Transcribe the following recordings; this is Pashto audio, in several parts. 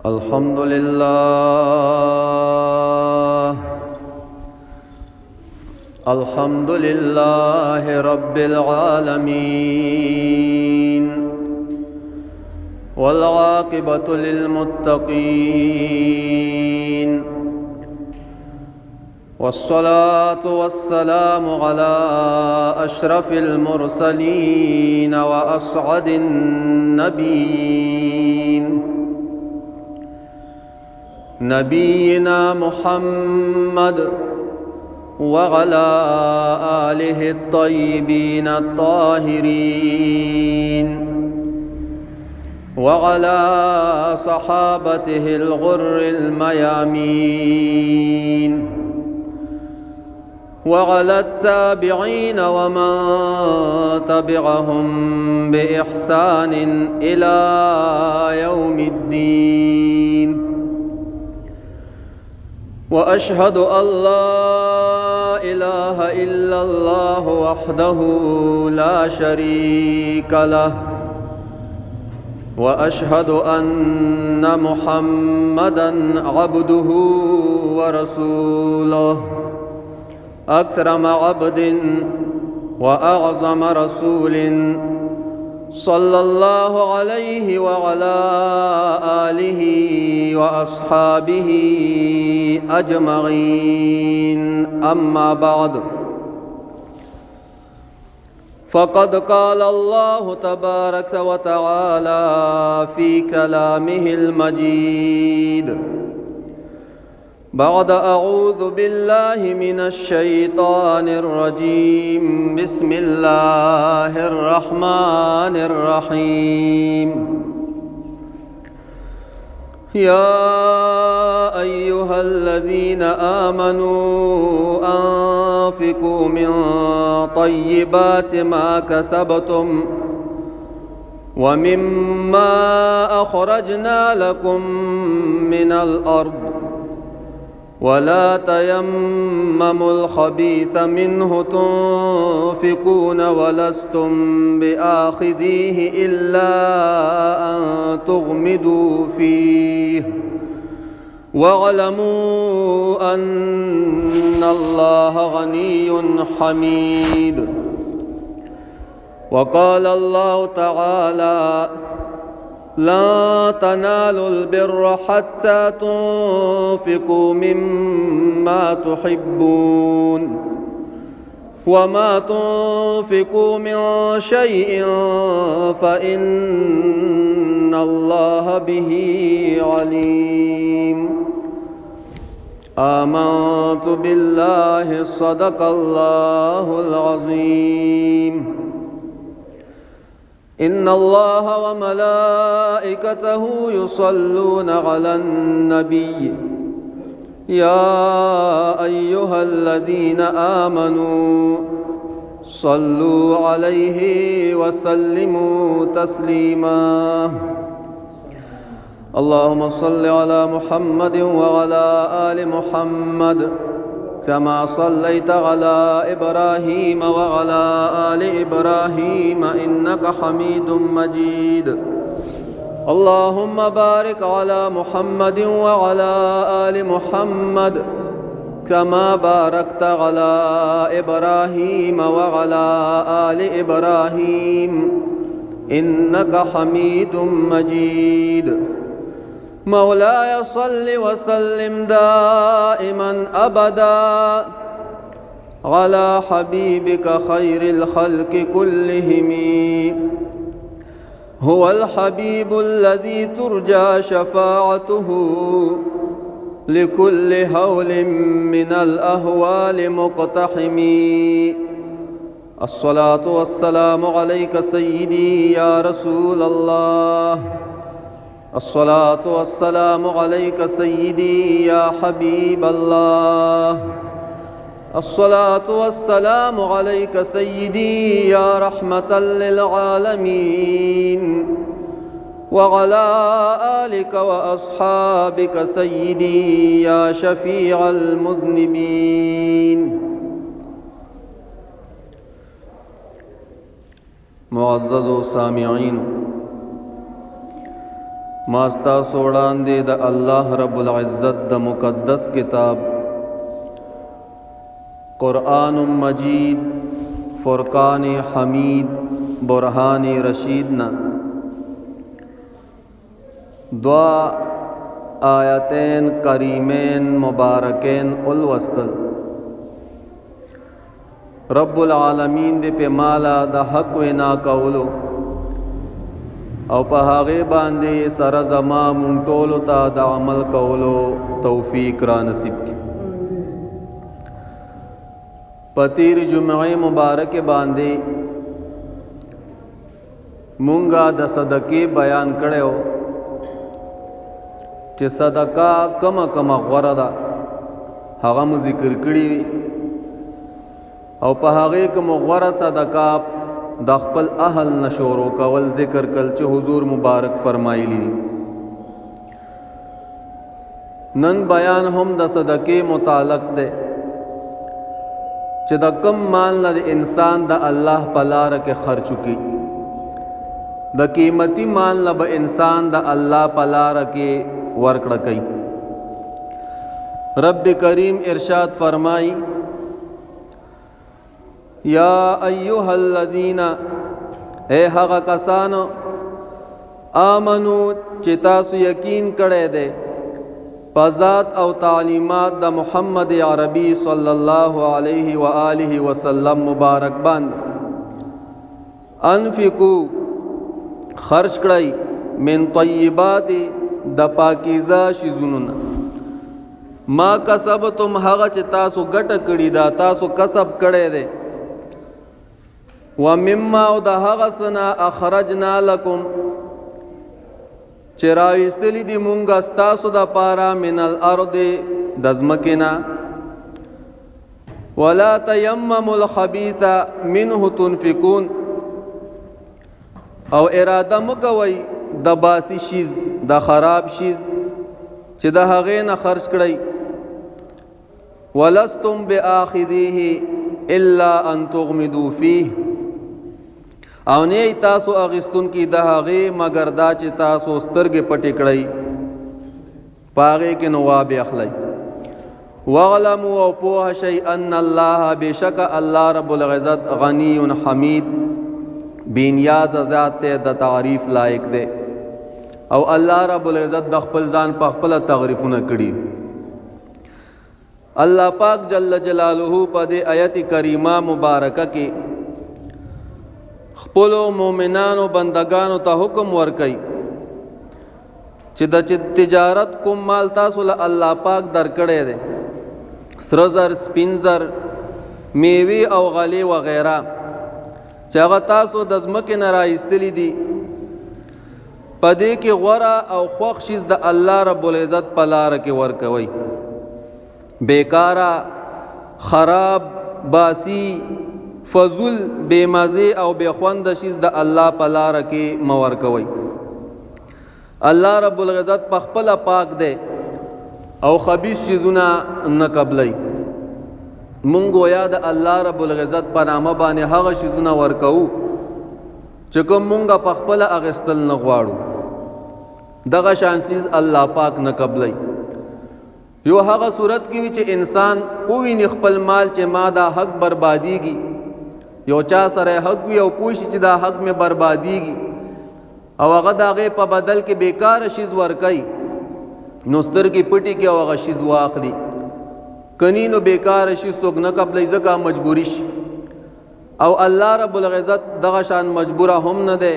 الحمد لله، الحمد لله رب العالمين، والعاقبة للمتقين، والصلاة والسلام على أشرف المرسلين وأسعد النبيين، نبينا محمد وعلى آله الطيبين الطاهرين وعلى صحابته الغر الميامين وعلى التابعين ومن تبعهم بإحسان إلى يوم الدين. وأشهد أن لا إله إلا الله وحده لا شريك له، وأشهد أن محمدا عبده ورسوله، أكرم عبد وأعظم رسول، صلى الله عليه وعلى آله وأصحابه أجمعين. أما بعد، فقد قال الله تبارك وتعالى في كلامه المجيد بعد أعوذ بالله من الشيطان الرجيم، بسم الله الرحمن الرحيم. يا أيها الذين آمنوا أنفقوا من طيبات ما كسبتم ومما أخرجنا لكم من الأرض، ولا تيمموا الخبيث منه تنفقون ولستم بآخذيه إلا أن تغمدوا فيه، واعلموا أن الله غني حميد. وقال الله تعالى: لا تنالوا البر حتى تنفقوا مما تحبون، وما تنفقوا من شيء فإن الله به عليم. آمنت بالله، صدق الله العظيم. إن الله وملائكته يصلون على النبي، يا أيها الذين آمنوا صلوا عليه وسلموا تسليما. اللهم صل على محمد وعلى آل محمد كما صليت على إبراهيم وعلى آل إبراهيم إنك حميد مجيد. اللهم بارك على محمد وعلى آل محمد كما باركت على إبراهيم وعلى آل إبراهيم إنك حميد مجيد. مولاي صل وسلم دائما أبدا على حبيبك خير الخلق كلهم، هو الحبيب الذي ترجى شفاعته لكل هول من الأهوال مقتحم. الصلاة والسلام عليك سيدي يا رسول الله، الصلاة والسلام عليك سيدي يا حبيب الله، الصلاة والسلام عليك سيدي يا رحمة للعالمين، وعلى آلك وأصحابك سيدي يا شفيع المذنبين. معزز سامعين، ما ستاسو وړاندې د الله رب العزت د مقدس کتاب قرآن مجید، فرقان حمید، برهان رشید نه دوا آیتین کریمین مبارکین الوستل. رب العالمین دې په مالا د حق وینا کولو او په هغه باندې سره زما مونږ ټولو ته د عمل کولو توفیق را نصیب کړي. په تیر جمعې مبارک باندې مونږه د صدقې بیان کړو چې صدقه کما کما غوره ده، هغه مو ذکر کړی وي او په هغه کې مو غوره صدقه د خپل اهل نشورو کول ذکر کړل چې حضور مبارک فرمایلی دي. نن بیان هم د صدقې متعلق دی چې د کم مال نه د انسان د الله په لار کې خرچ کړي، د قیمتي مال نه به انسان د الله په لار کې ورکړه کوي. رب کریم ارشاد فرمای، یا ایها الذین، اے هغه کسانو، آمنو چې تاسو یقین کړی دی په ذات او تعلیمات د محمد عربي صلی الله علیه و آله وسلم مبارک باندې، انفقو خرج کړئ من طیبات د پاکیزه شیزونو نه، ما کسبتم هغه چې تاسو ګټه کړی دا، تاسو کسب کړی دی، ومما او د هغه سنا اخرجنا لکم چې راویستلی دي مونږه ستاسو د پاره، من الارض د ځمکې نه. ولا تیمموا الخبیث منه تنفقون، او اراده مکوئ د باسی شیز، د خراب شیز چې د هغې نه خرج کړئ. ولستم بآخذیه الا ان تغمدوا فيه، او نه تاسو اغستون کی د هغې مګر دا چې تاسو سترګې پټې کړئ پاغې کې، نو وابه اخلئ. واعلموا او پوه شئ، ان الله بشک الله رب العزت غنی حمید، بینیاز ذات ته، د تعریف لایق دی، او الله رب العزت د خپل ځان په خپل تعریفونه کړي. الله پاک جل جلاله په دې آیت کریمه مبارکه کې خپل مؤمنانو بندگانو ته حکم ورکړي چې د تجارت کوم مال تاسو له الله پاک درکړی دی، سره زر، سپین زر، میوې او غلې وغیره، چې هغه تاسو د ځمکې نه راایستلي دي، په دې کې غوره او خوښ شیز د الله رب العزت په لار کې ورکوي. بیکاره، خراب، باسی، فضول، بے مزه او بے خوند شیز د الله په لار کې مه ورکوي. الله رب العزت په خپل پاک دی او خبيث شیزونه نه قبلای. مونږ گویا د الله رب العزت په نامه باندې هغه شیزونه ورکوو چې کوم مونږه په خپل اغستل نه غواړو. دغه شان شیز الله پاک نه قبلای. یو هغه صورت کې وي چې انسان وویني خپل مال چې ما دا حق بربادیږي، یو چا سره حق وي او پوه شي چې دا حق مې بربادیږي او هغه د هغې په بدل کې بیکاره شیز ورکوي، نو سترګې پټې کړي او هغه شیز واخلي. کني نو بیکاره شیز څوک نه قبلوي، ځکه مجبوري شي، او الله رب العزت دغه شان مجبوره هم نه دی.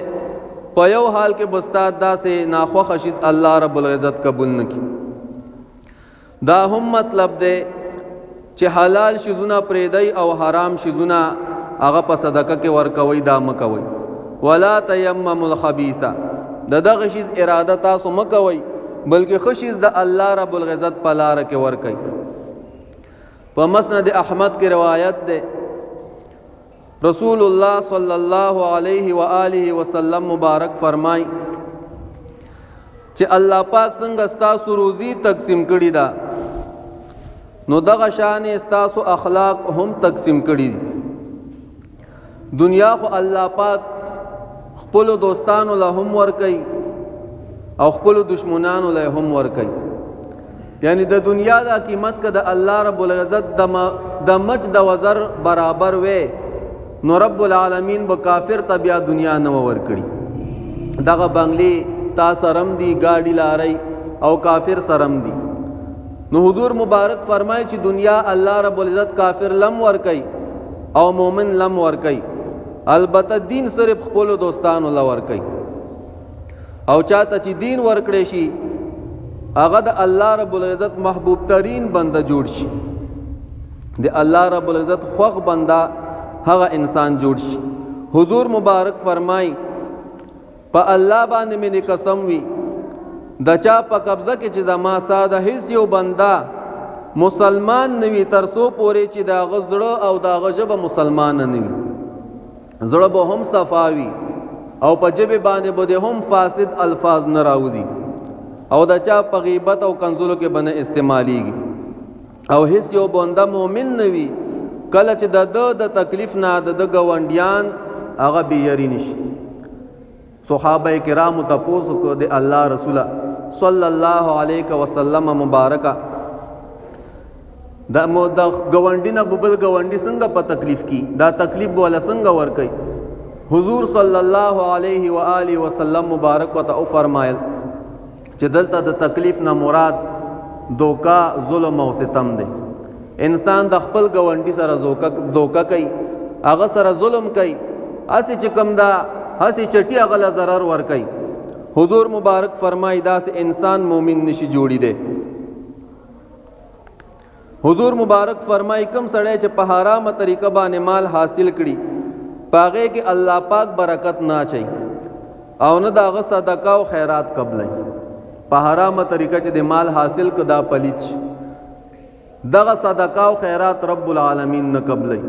په یو حال کې به ستا داسې ناخوښه شیز الله رب العزت قبول نه کړي. دا هم مطلب دی چې حلال شیزونه پرېږدئ او حرام شیزونه هغه په صدقه کې ورکوئ، دا مه کوئ. ولا تیمموا الخبیث، د دغه شیز اراده تاسو مه کوئ، بلکې ښه شیز د الله رب العزت په لاره کې ورکوئ. په مسند احمد کې روایت ده، رسول الله صلی الله علیه و آله وسلم مبارک فرمای چې الله پاک څنګه ستاسو روزي تقسیم کړي ده، نو دغه شان ستاسو اخلاق هم تقسیم کړي دي. دنیا خو الله پاک خپل دوستانو له هم ور کوي، او خپل دشمنانو له هم ورکي. یعنی د دنیا دا قیمت که د الله رب العزت د مچ د وزر برابر وي، نو رب العالمین به کافر ته بیا دنیا نه ورکړي. دغه بنگلې تا سرم دی، گاډي لاري او کافر سرم دی. نو حضور مبارک فرمایي چې دنیا الله رب العزت کافر لم ورکي او مؤمن لم ورکي، البته دین صرف خپل دوستانو ل ورکي. او چاته چې دین ورکړي شي هغه د الله رب العزت محبوب ترین بنده جوړ شي، د الله رب العزت خوښ بنده هغه انسان جوړ شي. حضور مبارک فرمای، په الله باندې مې د قسم وي، د چا په قبضه کې چې زما ساده هیڅ یو بنده مسلمان نه وي تر څو پورې چې د هغه زړه او د هغه ژبه مسلمان نه وي. زړه به هم صفا وي او په ژبې باندې به هم فاسد الفاظ نه راوځي او د چا په غیبت او کنزلو کې به نه استعمالیږي. او هیڅ یو بنده مؤمن نه وي کله چې د ده د تکلیف نه د ده ګاونډیان هغه بې یري نشي. صحابه کرامو تپوس وکړو د الله رسوله صلی الله علیه وسلم مبارکه، د د ګاونډي نه بل ګاونډي څنګه په تکلیف کی، دا تکلیف به ولا څنګه ورکي؟ حضور صلی الله علیه و آله وسلم مبارک وته او فرمایل چې دلته د تکلیف نه مراد دوکا، ظلم او ستم دی. انسان د خپل ګاونډي سره دوکا کوي، هغه سره ظلم کوي، هسې چې کوم دا هسې چټي هغه له ضرر ورکوي. حضور مبارک فرمایي داسې انسان مؤمن نشي جوړی دی. حضور مبارک فرمایي کم سړی چې په حرامه طریقه باندې مال حاصل کړي، پاغه کې الله پاک برکت نه اچي او نه داغه صدقه او خیرات قبلای. په حرامه طریقه چې د مال حاصل کړه دا پلیت شي، دغه صدقه او خیرات رب العالمین نه قبلای،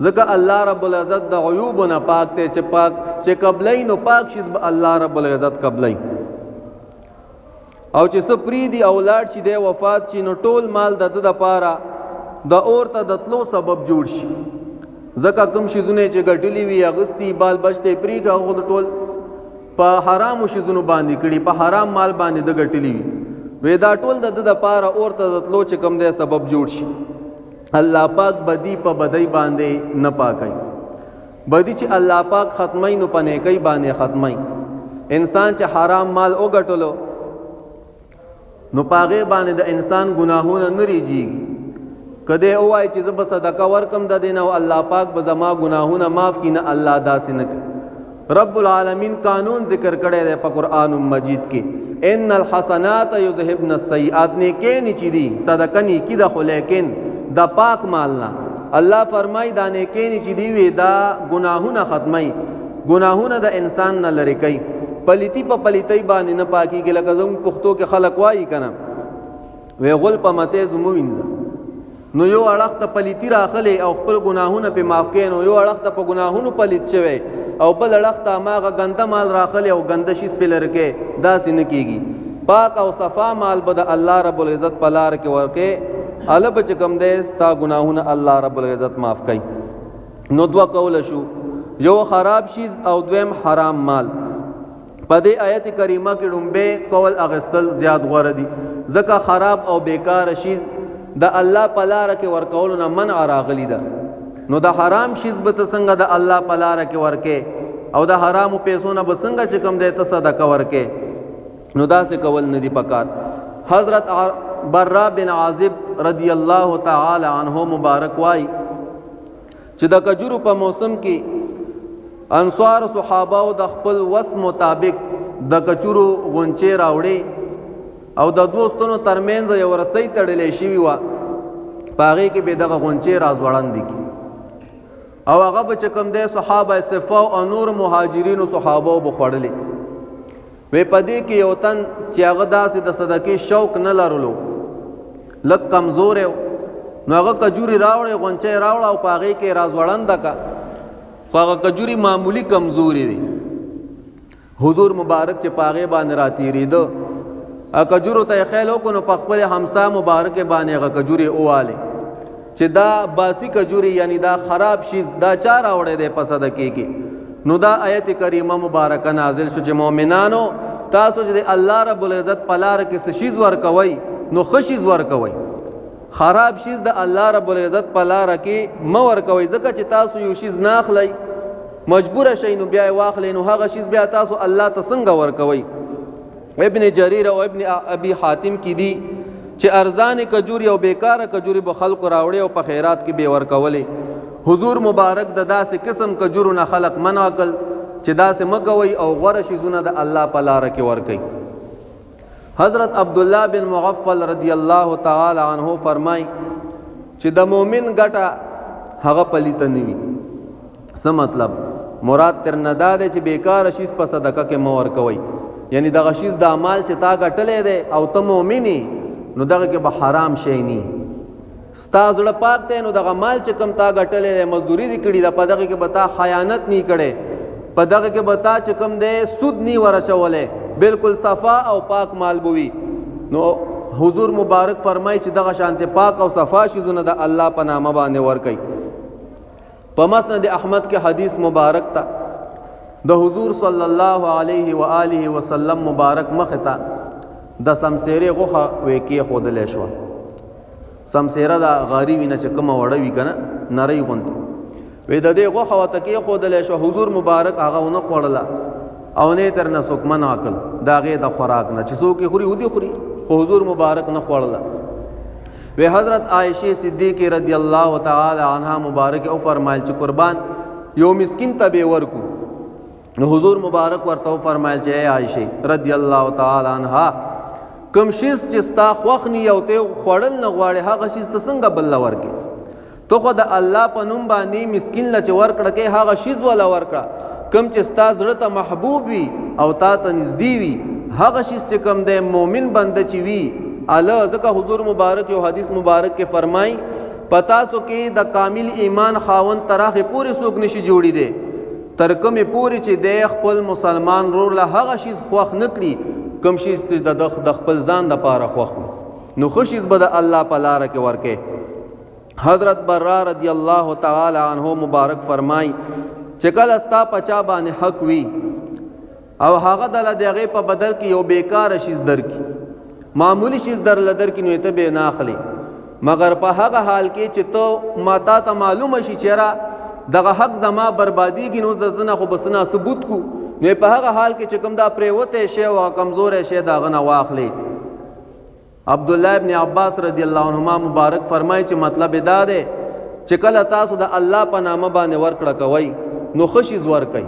ځکه الله رب العزت د عیوب نه پاک دی، چې پاک چې قبلای نو پاک شي به الله رب العزت قبلای. او چې څه پریدي او لاړ شي، دی وفات شي، نو ټول مال د ده دپاره د اور ته د تلو سبب جوړ شي. ځکه کوم شیزونه چې ګټلي وي، اغستي، بال بچ ته یې پرېږدي، هغه خو د ټول په حرامو شیزونو باندې کړي، په حرام مال باندې ده ګټلي وي، وی دا ټول د ده دپاره اور ته د تلو چې کوم دی سبب جوړ شي. الله پاک بدی په بدی باندې نه پاکوي، بدی چې الله پاک ختمي نو په نیکۍ باندې ختمي. انسان چې حرام مال وګټلو نو پاغه باندې د انسان ګناهونه نه ریجیږي. کده وای چې زه به صدقه ورکم د دین او الله پاک به زما ګناهونه معاف کړي، نه، الله داسې نه کوي. رب العالمین قانون ذکر کړی دی په قرآن مجید کې، ان الحسنات یذهبن السیئات. نیکې نه چي دي صدقه نیکی ده، خو لیکن د پاک مال نه. الله فرمای دا نیکې نه چي دي وي دا ګناهونه ختمي، ګناهونه د انسان نه لري کوي. پلیتی په پلیتی باندې نه پاکیږي، لکه زموږ پښتو کې خلک وایي کنه، وی غل په مته زمو وینځه. نو یو اړخ ته پلیتی راخلې او خپل ګناهونه په معاف کړي، نو یو اړخ ته په ګناهونو پلیت شوی او بل اړخ ته ماغه ګنده مال راخلې او ګنده شیز په لرکې، داسې نه کیږي. پاک او صفا مال به د الله رب العزت په لار کې ورکې، اله به چې کوم دی ستا ګناهونه الله رب العزت معاف کوي. نو دوه کول شو، یو خراب شیز او دویم حرام مال. په دې آیت کریمه کې ډومبه قول اغستل زیات غوره دي، ځکه خراب او بیکار شیز د الله په لار کې ورکولو نه منع راغلی ده. نو د حرام شیز به ته څنګه د الله په لار کې ورکې او د حرامو پیسو نه به څنګه چې کوم دی ته صدقه ورکې؟ نو داسې کول نه دي پکار. حضرت برا بن عازب رضی الله تعالی عنہ مبارک وای چې د کجورو په موسم کې انصار صحابه او د خپل وس مطابق د کجورو غونچې راوړې او د دوستونو ترمنځ یو رسۍ تړلې شوی و، پاغې کې به دغه غونچې راځوړندې کی او هغه به چې کوم دی صحابه صفه او نور مهاجرینو صحابه به خوړلې وی. پدې کې یو تن چې هغه داسې د صدقې شوق نه لرلو، لږ کمزوری، نو هغه کجوري راوړې، غونچه یې راوړه او په هغې کې راځوړنده که، خو هغه کجوري معمولي کمزوري وي. حضور مبارک چې په هغې باندې راتېرېده، کجورو ته یې خیال وکړو، نو په خپلې همسا مبارکې باندې هغه کجوري ووالې چې دا باسی کجوري، یعنی دا خراب شیز، دا چا راوړی دی په صدقې کې؟ نو دا آیت کریمه مبارکه نازل شو چې مؤمنانو تاسو چې د الله رب العزت په لار کې څه شیز ورکوئ نو ښه شیز ورکوئ، خراب شیز د الله رب العزت په لار کې مه ورکوئ، ځکه چې تاسو یو شیز نه اخلئ، مجبور شئ نو بیا یې واخلئ، نو هغه شیز بیا تاسو الله ته څنګه ورکوئ؟ ابن جریر او ابن ابي حاتم کې دي چې ارزان کجوري او بیکاره کجوري به خلکو راوړي او په خیرات کې به ورکولې. حضور مبارک د داسې قسم کجورو نه خلق منع کړ چې داسې مه کوئ او غوره شیزونه د الله په لاره کې ورکوئ. حضرت عبدالله بن مغفل رضی الله تعالی عنہ فرمای چې د مؤمن ګټه هغه پلیته نه وي. څه مطلب؟ مراد تر نه دا دی چې بیکاره شیز په صدقه کې مه ورکوئ، یعنی دغه شیز د مال چې تا ګټلی دی او ته مؤمن نو دغه کې به حرام شی نی، ستا زړه پاک دی نو دغه مال چې کوم تا ګټلی دی، مزدوري دې کړې ده، په دغه کې به تا خیانت نی کړی، په دغه کې به تا چې کوم دی سود نی ورچولی، بالکل صفا او پاک مال به وي. نو حضور مبارک فرمایي چې دغه شانتې پاک او صفا شیزونه د الله په نامه باندې ورکوي. په مسند احمد کې حدیث مبارک ته د حضور صلی الله علیه و آله وسلم مبارک مخ ته د سمسیرې غوښه وې کې خودلې شو. سمسیره دا غاری وینه چې کومه وړه وي کنه، نری غوندې وې، د دې غوښه ورته کېښودلی شوه. حضور مبارک هغه ونه خوړله او نه یې ترنه څوک منع کړ د هغې د خوراک نه، چې څوک یې خوري ودې خوري، خو حضور مبارک نه خوړله. وی حضرت عائشه صدیقه رضی الله تعالی عنها مبارک او فرمایل چې قربان یو مسکین ته به ورکو. نو حضور مبارک ورته فرمایل چې اے عائشه رضی الله تعالی عنها، کوم شیز چې ستا خوښ نی او ته خوړل نه غواړې هغه شیز ته څنګه بل ورکې؟ ته خو د الله په نوم باندې مسکین له چې ورکړه کې هغه شیز ولا ورکړه کوم چې ستا زړه ته محبوب وي او تا ته نږدې وي، هغه شیز چې کوم دی مؤمن بنده چې وي اله. ځکه حضور مبارک یو حدیث مبارک کې فرمایي په تاسو کې د کامل ایمان خاوند تر هغې پورې څوک نشي جوړي دی تر کومې پورې چې دی خپل مسلمان ورور له هغه شیز خوښ نه کړي کوم شیز چې د خپل ځان دپاره خوښ وي. نو ښه شیز به د الله په لاره کې ورکې. حضرت برا رضی الله تعالی عنہ مبارک فرمای چې کله ستا په چا باندې حق وي او هغه دله د هغې په بدل کې یو بیکاره شیز درکړي، معمولی شیز در له درکړي، نو ته به یې نه اخلې، مګر په هغه حال کې چې ته ما تا ته معلومه شي چې را دغه حق زما بربادیږي، نو د زنه خو بسنه ثبوت کو، نو په هغه حال کې چې کوم دا پریوته شی او کمزورې شی دا غنه واخلې. عبد الله ابن عباس رضی الله عنهما مبارک فرمایي چې مطلب دا دی چې کله تاسو د الله په نامه باندې ورکړه کوئ نو ښه شیز ورکئ،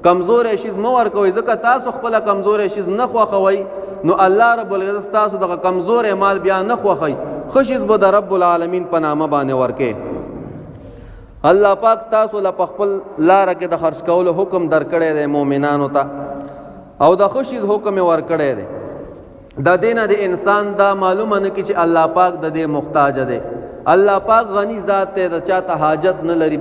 کمزوری شیز مه ورکوئ، ځکه تاسو خپله کمزوری شیز نه خوښوئ نو الله رب العزت ستاسو دغه کمزوری مال بیا نه خوښوي، ښه شیز به د رب العالمین په نامه باندې ورکئ. الله پاک تاسو له په خپل لاره کې د خرج کولو حکم درکړی دی مؤمنانو ته، او د ښه شیز حکم یې ورکړی دی. د دینه د انسان دا معلومه نه کی چې الله پاک د دې محتاج دی. الله پاک غنی ذات ته د چاته حاجت نه لري،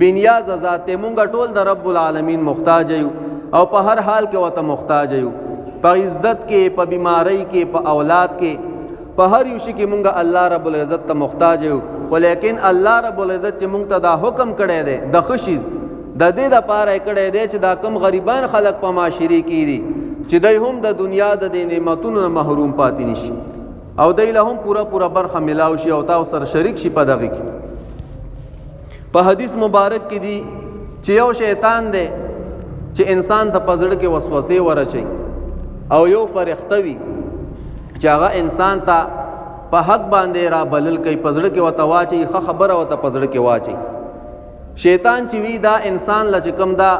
بنیاز ذات ته. مونږ ټول د رب العالمین محتاج یو او په هر حال کې وته محتاج یو، په عزت کې، په بیماری کې، په اولاد کې، په هر یو شي کې مونږ الله رب العزت ته محتاج یو. خو لیکن الله رب العزت چې مونږ ته دا حکم کړی دی د ښه شي، د دې د پاره یې کړی دی چې دا کم غریبان خلک په معاشرې کې دي چې دی هم د دنیا د دې نعمتونو نه محروم پاتې نشي او دی له هم پوره پوره برخه ملاو شي او تاسو سره شریک شي په دغه کې. په حدیث مبارک کې دي چې یو شیطان دی چې انسان ته په زړه کې وسوسې ورچي او یو فرښته وي چې هغه انسان ته په حق باندې را بلل کوي، په زړه کې وته واچي، ښه خبره وته په زړه کې واچي. شیطان چې وی دا انسان له چې کوم دا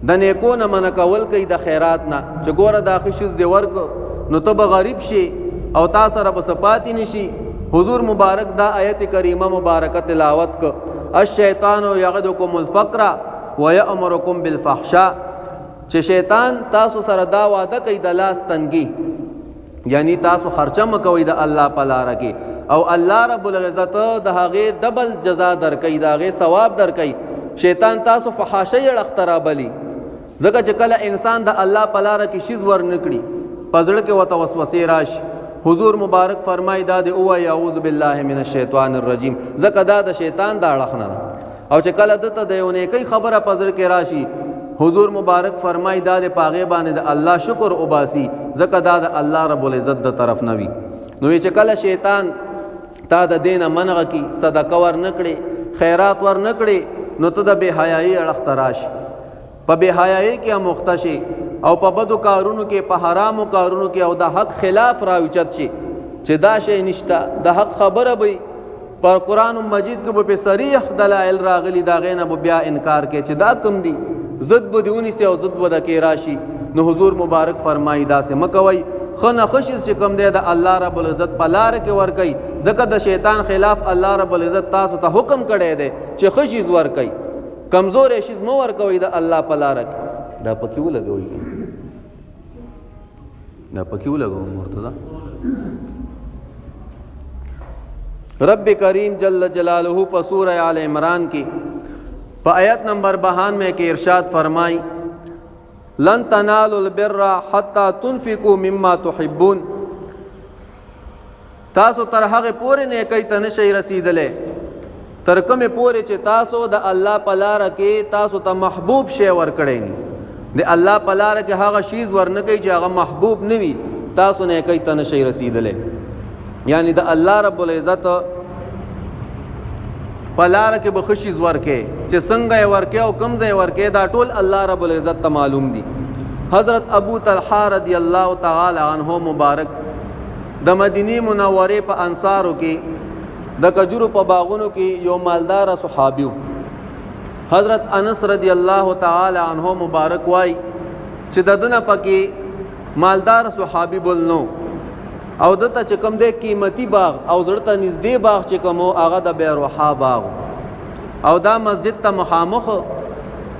د نیکو نه منع کول کوي د خیرات نه، چې ګوره دا ښه شیز دې ورک نو ته به غریب شي او تا سره به څه پاتې نشي. حضور مبارک دا آیت کریمه مبارکه تلاوت ک، الشیطان یعدکم الفقر ویأمرکم بالفحشاء، چې شیطان تاسو سره دا وعده کوي د لاس تنګي، یعنی تاسو خرچه مکوئ د الله په لار کې او الله رب العزت د هغې ډبل جزا درکوي، د هغې ثواب درکوي. شیطان تاسو فحاشۍ اړخ ته رابلي، ځکه چې کله انسان د الله په لار کې شیز ور نکړي په زړه کې ورته وسوسې راشي. حضور مبارک فرمای دا دی ووایي اعوذ بالله من الشیطان الرجیم، ځکه دا د شیطان د اړخ نه ده. او چې کله ده ته د یو نیکۍ خبره په زړه کې راشي حضور مبارک فرمای دا د پاغه باندې د الله شکر وباسي، ځکه دا د الله رب العزت د طرف نه وي. نو چې کله شیطان تا د دینه منغه کی، صدقه ور نکړي، خیرات ور نکړي، نو ته د بے حیايي اړخ تراش، په بے حیايي کې مخته شي او په بدو کارونو کې، په حرامو کارونو کې او د حق خلاف راوچت شي چې دا شی نشته. د حق خبره به پر قرآن مجید کې به صریح دلایل راغلي، دا غینه به بیا انکار کې چې دا کم دي، زد به دیونی سي او زد به د کې راشي. نو حضور مبارک فرمایي دا سه مکوي، خنه خشز چې کم دی د الله رب العزت په لار کې ور کوي، ځکه د شیطان خلاف الله رب العزت تاسو ته حکم کړی دی چې خشز ور کوي، کمزور شیز مو ور کوي د الله په لار کې. دا پکې ولګوي، دا پکې ولګو مرتضی. رب کریم جل جلاله په سوره آل عمران کې په آیت نمبر 92 کې ارشاد فرمای، لن تنالوا البر حتى تنفقوا مما تحبون. تاسو تر هغه پورې نیکۍ ته نشئ رسیدلی تر کومې پورې چې تاسو د الله په لار کې تاسو ته محبوب شی ورکړئ. نه د الله په لار کې هغه شیز ورنکئ چې هغه محبوب نه وي، تاسو نیکۍ ته نشئ رسیدلی. یعنی د الله رب العزت په لار کې به ښه شیز ورکې، چې څنګه یې ورکې او کوم ځای ورکې، دا ټول الله رب العزت ته معلوم دي. حضرت ابو طلحه رضی الله تعالی عنہ مبارک د مدینه منورې په انصارو کې د کجورو په باغونو کې یو مالدار صحابي. حضرت انس رضی الله تعالی عنہ مبارک وای چې د دنه پکې مالدار صحابي بل نو، او دته چې کوم دی قیمتي باغ او زړه ته نږدې باغ چې کوم هغه د بیروحا باغ، او دا مسجد ته مخامخ.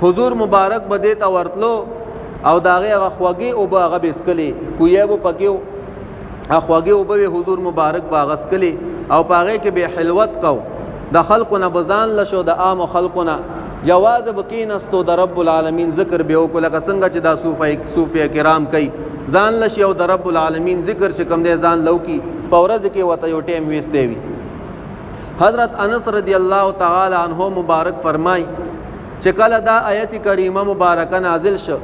حضور مبارک به دې ته ورتلو او د هغې هغه خوږې اوبه هغه به څکلې، کویه به پکې خوږې اوبه وې، حضور مبارک به هغه څکلې او په هغې کې به حلوت کو. د خلکو نه به ځان له شو، د عامو خلکو نه یوازې به کېناستو، د رب العالمین ذکر به وکړو، لکه څنګه چې دا صوفیه کرام کوي، ځان له شي او د رب العالمین ذکر چې کوم دی ځان لو کی، په ورځ کې وته یو ټیم ویستی وي. حضرت انس رضی الله تعالی عنہ مبارک فرمای چې کله دا آیت کریمه مبارکه نازل شو،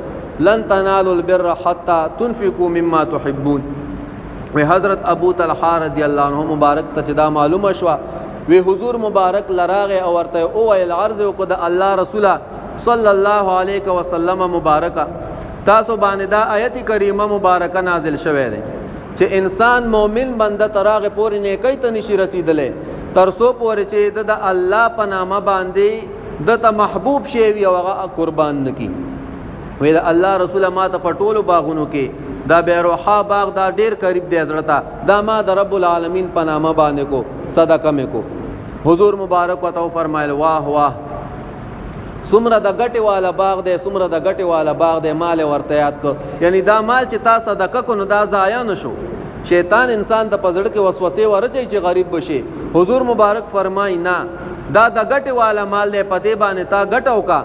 لن تنالوا البر حتى تنفقوا مما تحبون، وی حضرت ابو طلحه رضی الله عنه مبارک ته چې دا معلومه شوه، وی حضور مبارک لراغه او ورته او ویل، عرض وکړ د الله رسوله صلی الله علیه وسلم مبارکه، تاسو باندې دا آیت کریمه مبارکه نازل شوه دی چې انسان مؤمن بنده تراغه پورې نیکۍ ته نشي رسیدلی تر څو پورې چې د الله په نامه باندې د ته محبوب شی وي او هغه قربان نکی. وی د الله رسول ما ته په ټولو باغونو کې دا بیروحا باغ دا ډیر قریب دی زړه ته، دا ما د رب العالمین په نامه باندې کو صدقه مې کو. حضور مبارک ورته وفرمایل، واه واه، څومره د ګټې والا باغ دی، څومره د ګټې والا باغ دی، مال ورته یاد کو. یعنی دا مال چې تا صدقه کو نو دا ضایع نشو. شیطان انسان ته په زړه کې وسوسې ورچي چې غریب بشي. حضور مبارک فرمای نه، دا د ګټې والا مال دی، په دې باندې تا ګټه وکا.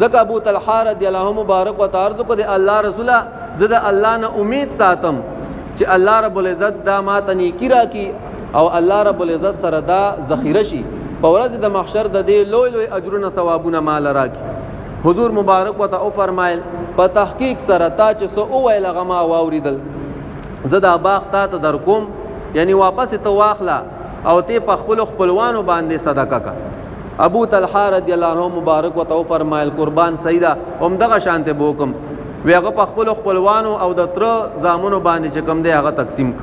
ځکه ابو طلحه رضی الله مبارک و عرض کو د الله رسوله، زه د الله نه امید ساتم چې الله رب العزت دا ما ته نیکی راکي او الله رب العزت سره دا ذخیره شي، په ورځ د محشر د دې لوی لوی اجرونه ثوابونه مال راکي. حضور مبارک وته او فرمایل، په تحقیق سره تا چې سو ویل هغه ما واوریدل، زه دا باغ تا ته درکوم، یعنی واپس ته واخله او ته په خپل خپلوانو باندې صدقه کا. ابو طلحه رضی الله عنه مبارک وته فرمایل، قربان سیدا، هم دغه شانته بوکم. وی هغه په خپل خپلوانو او د تر زامنو باندې چې کوم دی هغه تقسیم ک.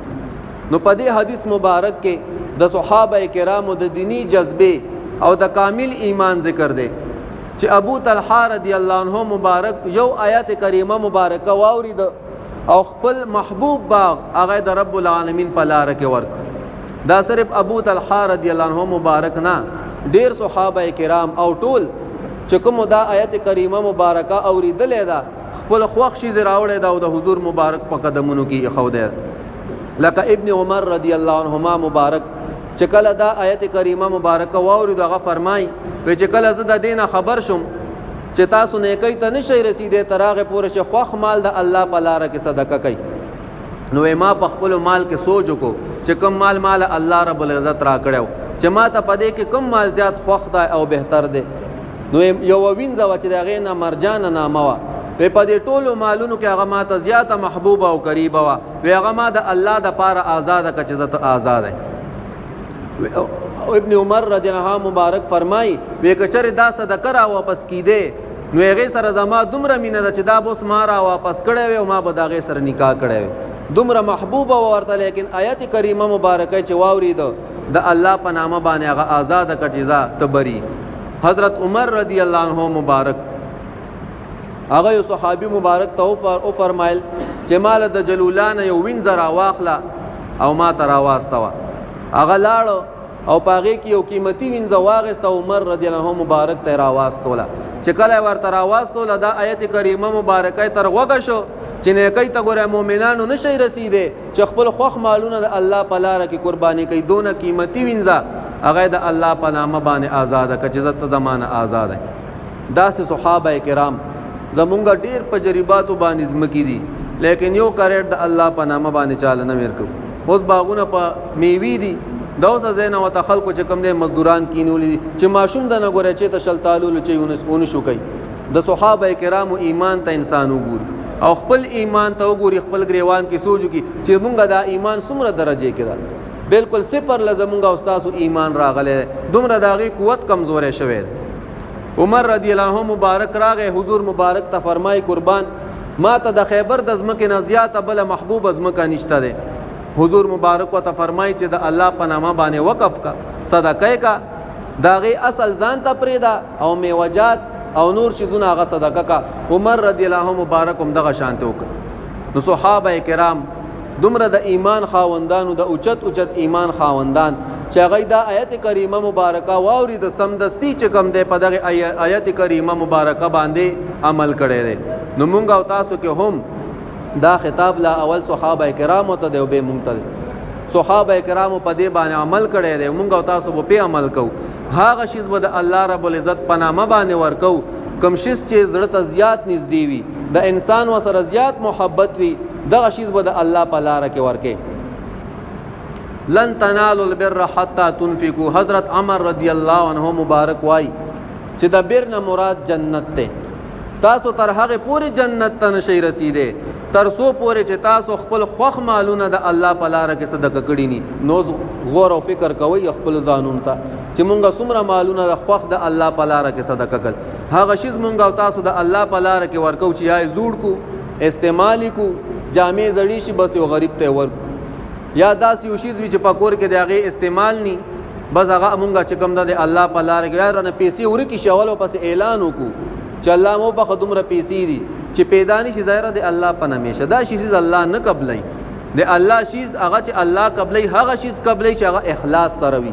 نو په دې حدیث مبارک کې د صحابه کرامو د دینی جذبه او د کامل ایمان ذکر دی چې ابو طلحه رضی الله عنه مبارک یو آیت کریمه مبارکه واورید او خپل محبوب باغ هغه د رب العالمین په لار کې ورک. دا صرف ابو طلحه رضی الله عنه مبارک نه، ډیر صحابه کرام او ټول چې کوم دا آیت کریمه مبارکه اوریدلې ده، خپل خوښ شي راوړی دا او د حضور مبارک په قدمونو کې خو ده. لکه ابن عمر رضی الله عنهما مبارک چې کله دا آیت کریمه مبارکه واورید، هغه فرمای وی چې کله زه د دینه خبر شوم چې تاسو نیکۍ ته نشئ رسیدی تر هغه پورې چې خوښ مال د الله په لاره کې صدقه کوي، نو ما په خپل مال کې سوچ وکړو چې کوم مال مال الله رب العزت را کړو چې ما ته پدې کې کوم مال زیات خوښ دی او بهتر دی. نو یو وینځه وه چې د هغې نه مرجانه نامه وه. وی په دې ټولو مالونو کې هغه ما ته زیاته محبوبه او قریبه وه. وی هغه ما د الله د پاره آزاده کړه چې زه ته آزاد او ابن عمر رضی الله عنه مبارک فرمای، وی کچره دا صدقه را واپس کیده نو هغه سره زما دومره مینه ده چې دا بوس ما را واپس کړی وی او ما به د هغې سره نکاح کړی وی، دومره محبوبه ورته. لیکن آیت کریمه مبارکه چې واورید د الله په نامه باندې هغه آزاد کړه چې ځه ته بری. حضرت عمر رضی الله عنه مبارک هغه یو صحابي مبارک ته او فرمایل چې مال د جلولان یو وینځه را واخله او ما ته را واستوه. هغه لاړ او پاغه کې یو قیمتي وینځه واغسته، عمر رضی الله عنه مبارک ته را واستوله. چې کله ورته را واستوله دا آیت کریمه مبارکه تر غوږه شو چې نیکۍ ته ګوره مؤمنانو نشي رسیدي چې خپل خوښ مالونه د الله په لار کې قرباني کوي، دونه قیمتي وینځه هغه د الله په نامه باندې آزاد کړه چې زه زمانه آزاد. داسې صحابه کرام زمونږ ډیر په جریباتو باندې ځمکې دي، لیکن یو کریټ د الله په نامه باندې چاله نه ورکو. اوس باغونه په میوي دي، دا اوس زینه وته خلکو چې کوم دی مزدوران کینولې دي چې ماشوم د نه ګورې چې ته شلتالو چې ونه شو کوي. د صحابه کرامو ایمان ته انسان وګوري او خپل ایمان ته وګوري، خپل گریوان کې سوچ کی چې مونږ دا ایمان څومره درجه کې ده، بالکل صفر لزمونږ او تاسو ایمان راغله، دومره داغي قوت کمزورې شوی. عمر رضی الله عنه مبارک راغه حضور مبارک ته فرمای، قربان ما ته د خیبر د ځمکې نه زیاته بله محبوب ځمکه نشته ده. حضور مبارک ته فرمای چې د الله په نامه باندې وقف کا، صدقه کا، داغه اصل ځان ته پریدا او میوجات او نور چیزونه هغه صدقه کا. عمر رضی الله عنه مبارک هم دغه شانته وکړ. نو صحابه کرام دومره د ایمان خاوندانو، د اوچت اوچت ایمان خاوندان چې هغه دا آیت کریمه مبارکه واوري د سمدستي چې کوم دی په دغه آیت کریمه مبارکه باندې عمل کړی دی. نو مونږ او تاسو کې هم دا خطاب لا اول صحابه کرامو ته دی او به مونږ ته دی. صحابه کرامو په دې باندې عمل کړی دی، مونږ او تاسو به په عمل کوو. هغه شیز به د الله رب العزت په نامه باندې ورکو کوم شیز چې زړه ته زیات نږدې وي، د انسان وسره زیات محبت وي، دغه شیز به د الله په لار کې ورکې. لن تنالوا البر حتى تنفقوا. حضرت عمر رضی الله عنه مبارک وای چې د بر نه مراد جنت ته، تاسو تر هغه پورې جنت ته نشئ رسیدې تر څو پورې چې تاسو خپل خوښ مالونه د الله په لار کې صدقه کړی ني. نو غور او فکر کوئ خپل ځانونو ته چې مونږ څومره مالونه د خوښ د الله په لار کې صدقه کړ. هغه شیز مونږ او تاسو د الله په لار کې ورکو چې یا زوړ کو، استعمال کو، جامې زړې شي بس یو غریب ته ورکو، یا داسې یو شیز وي چې په کور کې د هغې استعمال ني، بس هغه مونږ چې کوم ده د الله په لار کې یار نه پیسې ورکی شي، اول پس اعلان وکړو چې الله مو په دومره پیسې دي چې پیدا نشي، ظاهره د الله په نامه شه. دا شیز الله نه قبلای، د الله شیز هغه چې الله قبلای هغه شیز قبلای چې هغه اخلاص سره وي،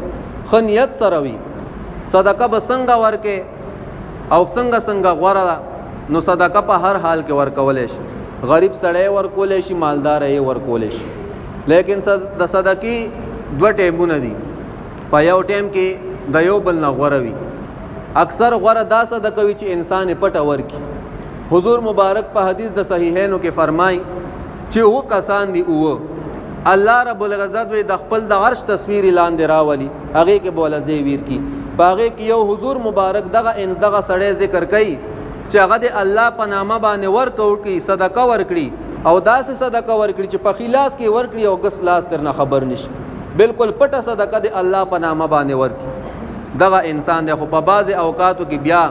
ښه نیت سره وي. صدقه به څنګه ورکې او څنګه څنګه غوره ده؟ نو صدقه په هر حال کې ورکولای شي، غریب سړی ورکولای شي، مالدار یې ورکولای شي. لیکن د صدقې دوه ټیمونه دي، په یو ټیم کې د یو بل نه غوره وي. اکثر غوره دا صدقه وي چې انسان یې پټه ورکي. حضور مبارک په حدیث د صحیحینو کې فرمای چې اوه کسان دي، اوه الله رب العزت وی د خپل د عرش تصویر لاندې راولي، هغه کې بوله زی ویر کی. باغې کې یو حضور مبارک دغه ان دغه سړی ذکر کوي چې هغه د الله په نامه باندې ورکو کی صدقه ورکړي، او داسې صدقه ورکړي چې په خلاص کې ورکړي او ګس لاس تر نه خبر نشي، بالکل پټه صدقه د الله په نامه باندې ورکړي. دغه انسان دی. خو په بعض اوقاتو کې بیا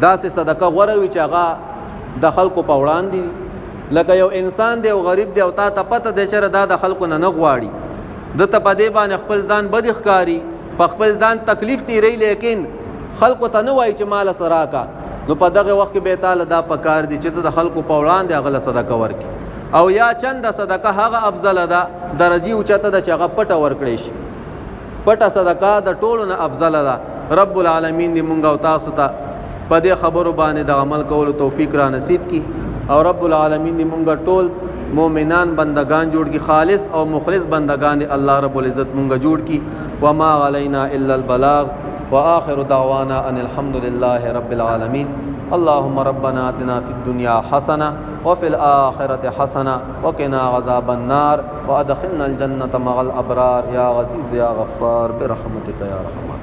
داسې صدقه غوره وي چې هغه د خلکو په وړاندې وي. لکه یو انسان دی او غریب دی او تا ته پته دی چې دا د خلکو نه نه غواړي، ده ته په دې باندې خپل ځان بد ښکاري، په خپل ځان تکلیف تیری، لیکن خلکو ته نه وایي چې مال سره کا. نو په دغه وخت کې به تعالی دا پکار دي چې ته د خلکو په وړاندې هغه له صدقه ورکړي، او یا چند صدقه هغه افضل ده، درجه اوچته ده چې هغه پټه ورکړي شي. پټه صدقه د ټولو نه افضل ده. رب العالمین دې مونږ او تاسو ته په دې خبرو باندې د عمل کولو توفیق را نصیب کړي، او رب العالمین دې مونږ ټول مؤمنان بندگان جوړ کړي، خالص او مخلص بندگان دې الله رب العزت مونږ جوړ کړي. وما علينا الا البلاغ، واخر دعوانا ان الحمد لله رب العالمين. اللهم ربنا اتنا في الدنيا حسنه وفي الاخره حسنه وقنا عذاب النار، وادخلنا الجنه مع الابرار يا عزيز يا غفار برحمتك يا رحمن.